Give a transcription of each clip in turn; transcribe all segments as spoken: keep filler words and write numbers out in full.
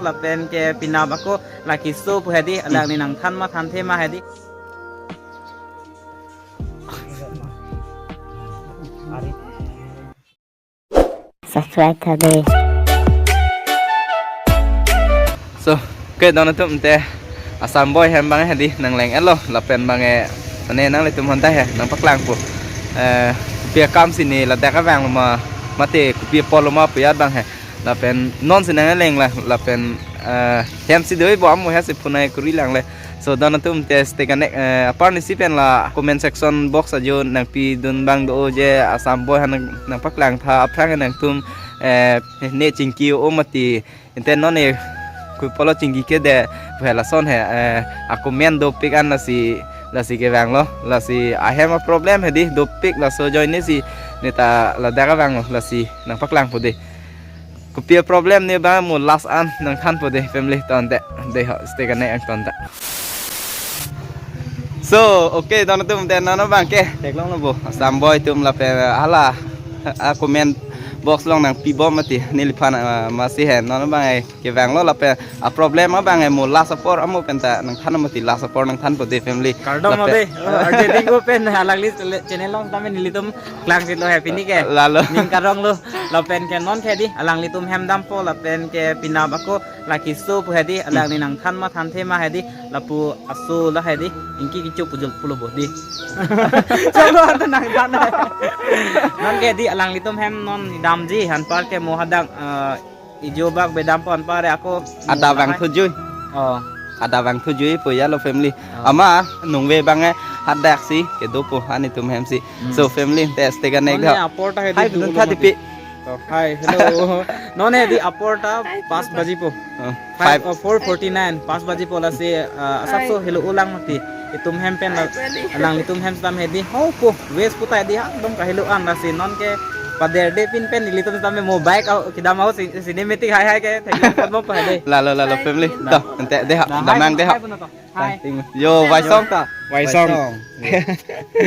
lapen ke penap ako la keso pu hedi, alangli nangthan ma thanthe ma hedi. Subscribe tha dei. So, okay, don atum te Assam boy hem abang hedi nangleng-etlo lapen abang, eh, mane nanglitum aphan ta he nangpaklangpo. Eh, kopi akam si ne ladak abang ma, mate kopi apotlo ma pu ya abang he. Lapen non si nangleng la, lapen, eh, hem si doi bo amo he si phunai kuri lang le. So, don atum te stay connect, eh, apar ni si pen la comment section box ajo nangpidun abang do je Assam boy aphan nang, nangpaklang tha aphrang nangtum, eh, ne chingki o mati. Ante non e kui polo chingki ke de, pu he lason he, eh, a comment dopik an lasi, lasi kevanglo, lasi ahem a problem hedi dopik laso ajoine si ne ta ladak kevanglo lasi nangpaklangpo dei. Kopi a problem ne abang mo last an nangthanpo dei family, ton te. Dei ho, stay connect ang ton ta. So, okay, don atum te non abang ke theklonglo bo. Assam boy atum lapen hala a comment box along nangpi bom mati neliphan, ah, masi he non abang, eh, kevanglo lapen a problem abang, eh, mo last apor amo pen ta nangthan mati, last apor nangthanpo dei family. Kardom lapen abe, oh, R J Dingo pen alangli channel along tame nelitum klangchitlo he pini ke. Lalo. Ning karonglo. Lapen ke non ke di alanglitum hem dampo lapen ke penap ako la keso pu hedi, alangli nangthan ma thanthe ma hedi, lapu aso la hedi, ingki kicho pujul pulo bo di. Choklo anta nangthan. Non ke di alanglitum hem non damji, anpar ke mo hadak, eh, ijo bak bedampo anpar ako ada bang thujui. Oh. Ada bang thujui pu ya lo family. Oh. Ama nungve abang, eh, hadak si kedopo ha netum hem si. Hmm. So family te stay connect. Non ne apor ta hedi. Hai, dun tha dipi. Oh, hi, hello. Non hedi apor ta pas baji po. Oh, five, five. Oh, four forty-nine, pas baji po lasi, uh, asapso helo ulang mati. Itum hem pen la, alanglitum hem stam hedi. Ho po, west puta hedi ha, dong kahelo an lasi non ke pader de pin pen ilitum stam mo bike au, kedam au si-, cinematic hai hai ke, thek thek mo pa hedi. Lalo, lalo, family. Nah. To, ante de ha, nah, damnang hai, de ha. Hai, puno to. Hai. Yo, Waisong ta. Waisong. Waisong.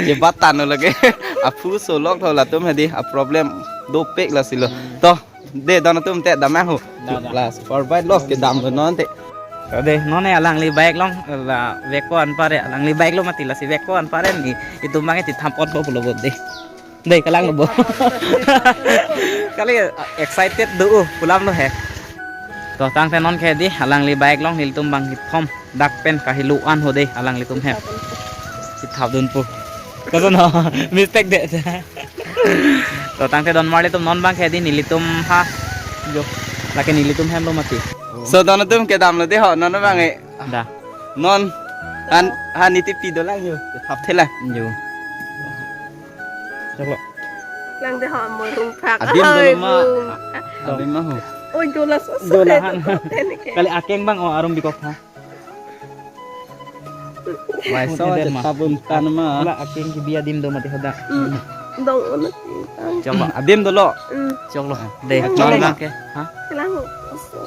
Jebat tanu lagi. Aphu solok tho latum hedi, a problem dopik lasi lo. Hmm. To, de don atum te damnang ho. Da, da. La super bike lo kedam lo non te. To de, non ne alangli bike along, la vekpo anpar, alangli bike lo mati lasi vekpo anpar ni, itum abang ti thampot po pulo bo de. Dei, kalang lo bo. Kali excited do, uh, pulam lo he. To tangte non ke di, alangli bike along nelitum abang kethom dak pen kahelo an ho dei, alanglitum hem. Kethap dunpo. Kaso no, mistake de. To tangte don marli atum non abang ke di nelitum ha. Jo. Lake nelitum hem lo mati. So don atum kedam lo de ho, non abang e. Da. Non han, han niti pi dolang yo. Thap thela. Jo. Choklo. Lang de ho mo rung phak. Adim dolo ma. Ai, rung. Adim ma ho. Oi, dola so so. Dola han. Kali akeng abang o arum bikok tha. Mai so adim ma. Tabun tan ma. Kala akeng ke bi adim do mati hoda. Hmm. Dong ono. Choklo adim dolo. Hmm. Choklo. De. Choklo. Choklo ma ke. Ha? Kelang ho. So.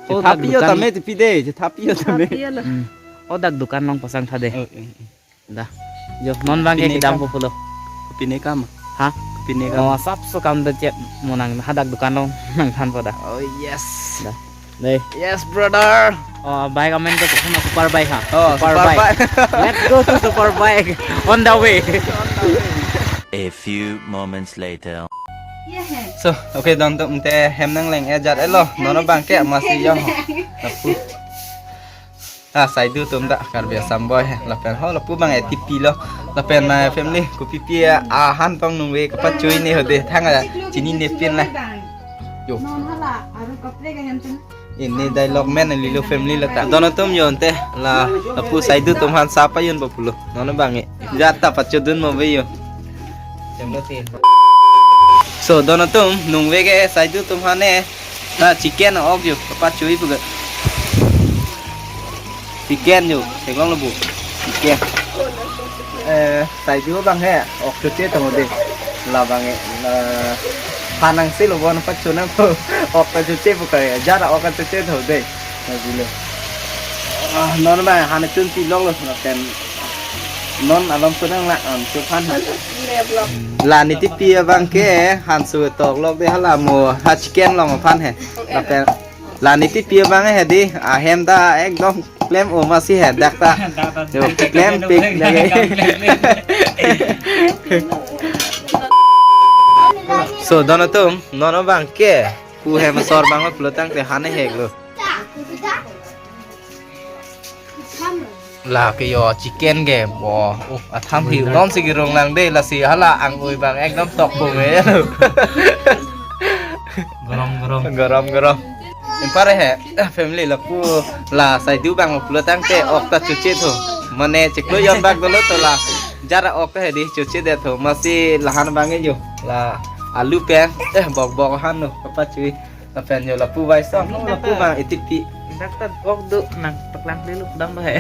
Oh, tapi yo tame tipi de, tapi yo tame. Tapi yo lo. Hmm. Oh, dak dukan along pasang tha de. Oh, eh, eh. Da. Jo, non abang ke kedam po pulo. Kopi ne kam? Ha? Kopi ne kam? Oh, asapso kam do chep mo nang hadak dukan along nangthan po da. Oh, yes. Da. Dei. Yes, brother. Oh, bike amen ke sama super bike ha. Oh, super bike. Let's go to super bike. On the way. A few moments later. So, okay, don atum te hem nangleng-etjat-etlo. Non abang ke masi yo. Lapu. Ah, saidu atum ta Karbi Assam boy he. Lapen ho lapu abang e tipi lo. Lapen, ah, family kopi pi, ah, han tong nungve kapachui ne ho de. Thang a chinine pin la. Yo. Non hala aru kapre ga hem tum. Ini dialogue men lilo family la ta. Don atum yo ante la lapu saidu atum aphan sapa yun po pulo. Non abang e. Jat ta pachodun mo ve yo. So don atum nungve ke saidu atum aphan e. Ta chicken ok yo, kapachui pu ga. Chicken yo, theklong lo bo. Chicken. Eh, saidu abang he, ok choche tong de. La abang e, la hanang si lo bon pachonang po. Ok ta choche pu ka, jara ok ta choche tong de. Na bilo. Ah, non abang han chun pi long lo, na pen. Non alom sunang la, am, su phan ha. La niti pi abang ke, han su tok lok de hala mo, ha chicken long phan he. Lapen, La niti pi abang he dei, ahem ta ekdom klem o masi he dak ta. Dak ta. Yo, klem pik lagi. So, don atum, non abang ke pu hem asor abang lo pulo tangte han hek lo. La ke yo chicken ke bo. Oh, atham hi non si kirung lang dei, lasi hala ang-ui abang ekdom tok pung e. Gorom, gorom. Gorom, gorom. Impare he, eh, family lapu la saidu abang pulo tangte ok ta choche tho. Mane chiklo jon bak dolo to la jara ok ta he dei choche det tho. Masi lahan abang yo. La alu pen, eh, bok bok han no, papa chui. Lapen yo lapu vai song, lapu abang itipi. Dak ta ok do nangpaklang leluk dam ba he.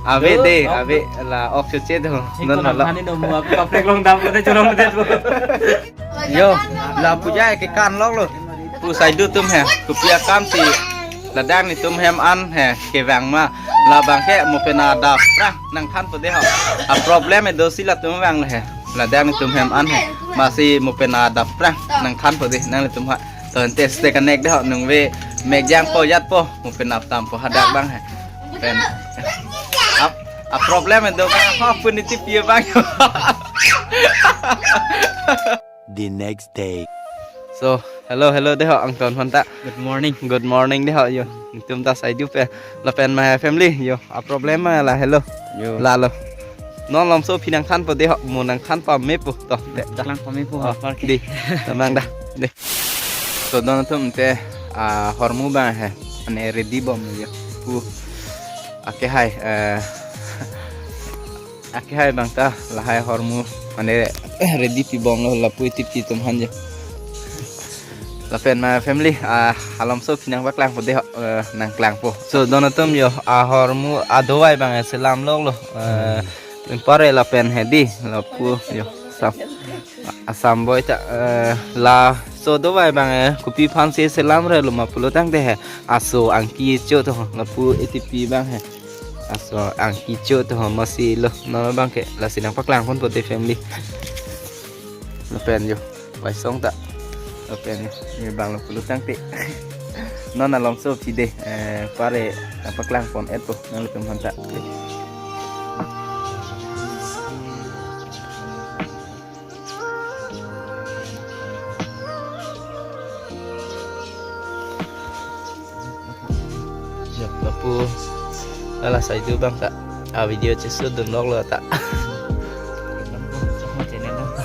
Ave dei, ave la ok choche do. Non la. Ani no mu aku kaprek long dam ko te chorong te. Yo, lapu jai ke kan lok lo. Pu saidu atum he, kopi akam si ladak netum hem an he kevang ma. Labang ke mo pen adap prang nangthanpo dei ho. A problem do si latum vang lo he. Ladak netum hem an he. Masi mo pen adap prang nangthanpo dei nanglitum ha. To ente ste kanek dei ho nung ve mek jangpo jatpo mo pen ap tampo hadak abang he. Pen ap a problem do abang ho pu niti pi abang. The next day. So, hello, hello dei ho angton aphan ta. Good morning. Good morning dei ho yo. Netum ta saidu pen. Lapen ma family yo. A problem ma la hello. Yo. La lo. Non lomso aphi nangthanpo dei ho, mo nangthan pamepo to. Te, da. Lang pamepo. Oh, apar ke. Dei. Tamang da. Dei. So, don atum te, ah, hormu abang he. Ane ready bom yo. Pu. Ake hai, eh, ake hai abang ta, lahai hormu. Mane, eh, ready pi bom lo, lapu itipi atum han jo. Lapen ma family, ah, halomso aphi nangpaklangpo dei ho, eh, nangklangpo. So, don atum yo, ahormu adovai abang selam lok lo. Eh, impare lapen he dei, lapu yo, sam, asam boi ta, eh, laso dovai abang, eh, kopi aphan si selam re lo ma pulo tangte he. Aso angki cho to, lapu itipi abang he. Aso angki cho to, masi lo, non abang ke, lasi nangpaklang ponpo dei family. Lapen yo. Vai song ta. Lapen ni abang lo pulo tangte. Non alomso aphi dei, eh, pare, eh, paklang pon-etpo nanglitum aphan ta. Ya, lapu. Ala saidu abang ta. A video cheshoot dun lok lo ta.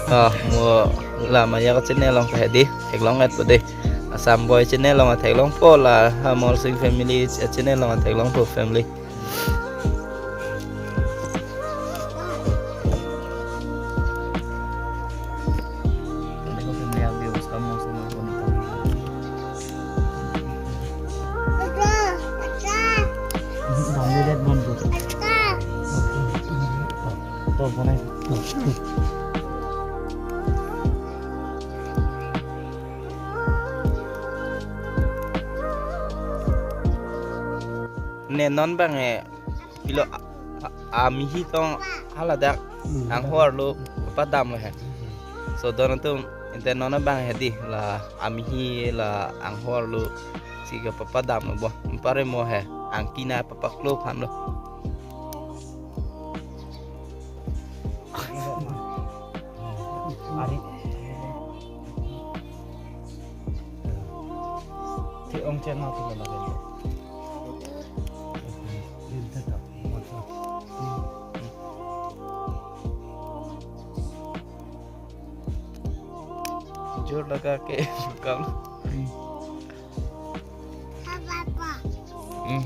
Oh, mo la Maya channel along ta he dei. Theklong-etpo dei. Asam boi channel along theklongpo la. Ha Morsing family channel along theklongpo family. देखो, family, आप भी उसका मुंह से ना बोलता। बंद कर दे, बंद कर। तो बनाए। Ne non abang e pilo a, a, amihi tong haladak anghor lo papadam lo he. So don atum ente non abang he dei la amihi la anghor lo si ke papadam lo bo. Impare mo he angki na papaklo aphan lo. Ari. Ke ong chen ma tu la. जोर लगा के काम। Hmm.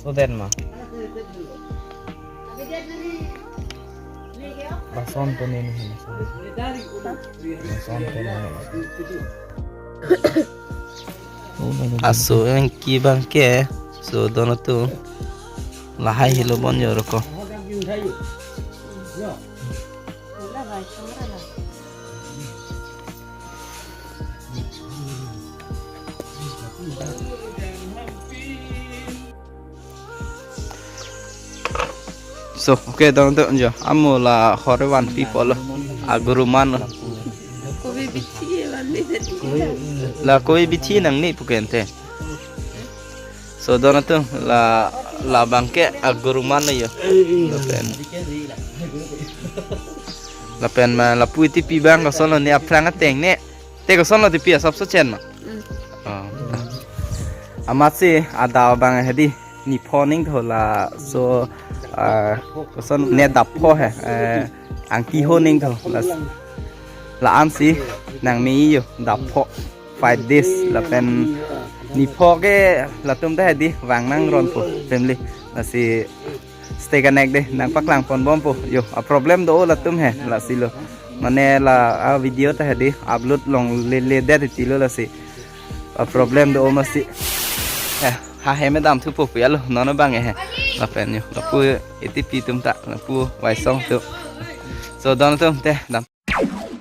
So then ma. Bason to nini hini. Bason to nini. Aso angki abang ke, so don atum lahai helo bon yo roko. So, okay, don atum jo. Amo la hore vanpi pulo. Aguru man lo. Kove bithi vanpi tadi. La kove bithi nangne pu ke ante. So, don atum la, labang ke aguru man lo jo. Lapen. Lapen ma lapu itipi abang koson lo ne aphrang ateng ne. Te koson lo tipi asap so chen ma. Mm. Oh. Amatsi adap abang hedi. Nipho ningtho laso, ah, koson ne dappho he, eh, angki ho ningtho la, la-ansi nangme jo dappho five days lapen nipho ke latum ta hedi vang nang ronpo family lasi stay connect de nangpaklang ponbompo jo a problem do latum he lasi lo mane la a video ta hedi upload longle le det ti lo lasi a problem do masi. Eh, ha he me dam thupo pu alo, non abang he. Lapen jo, lapu itipi atum ta, lapu Waisong atum. So, don atum te, dam